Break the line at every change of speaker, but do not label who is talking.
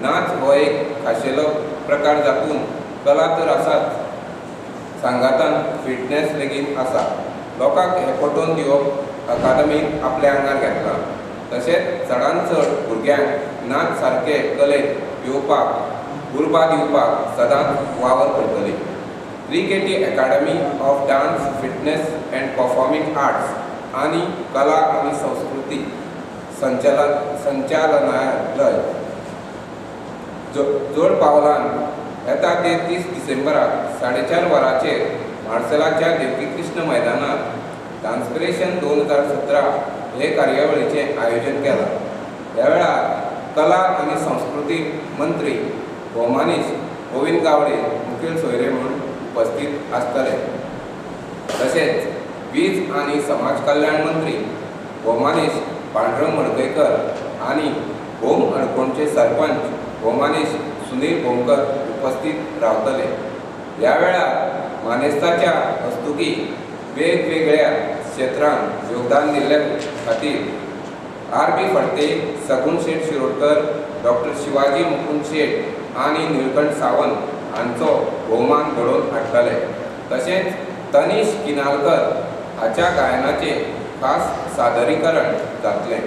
नाच हो एक खाशेलो प्रकार जातून कला तर आसाच, सांगातान फिटनेस लेगीत आसा. लोकांक हें पटोवन दिवप अकादमीन आपल्या आंगार घेतलां. तशेंच चडांत चड भुरग्यांक नाच सारके कलेंत येवपाक उर्बा दिवपाक सदांच वावर करतली. 3KT academy of dance, fitness and performing arts आनी कला आनी संस्कृती संचालनालय जोड पावलान येता ते 30 डिसेंबराक 4:30 वरांचेर मार्सेलाच्या देवकीकृष्ण मैदानार डान्सपिरेशन 2017 हे कार्यावळीचें आयोजन केलां. ह्या वेळार कला आनी संस्कृती मंत्री भोवमानीश गोविंद गावडे मुखेल सोयरे म्हूण उपस्थित आसतले. तशेंच वीज आनी समाज कल्याण मंत्री भोवमानीश पांडुरंग मडकयकर आनी भोम हणकोणचे सरपंच भोवमानीश सुनील भोमकर उपस्थित रावतले. ह्या वेळार मानेस्ताच्या हस्तुकी वेगवेगळ्या क्षेत्रांत योगदान दिल्ले खातीर R B. Phadte, Sagun Shet Shirodkar, doctor Shivaji Mukund Shet आनी निळकंठ सावंत हांचो भोवमान घडोवन हाडटले. तशेंच तनीश किनालकर हाच्या गायनाचें खास सादरीकरण जातलें.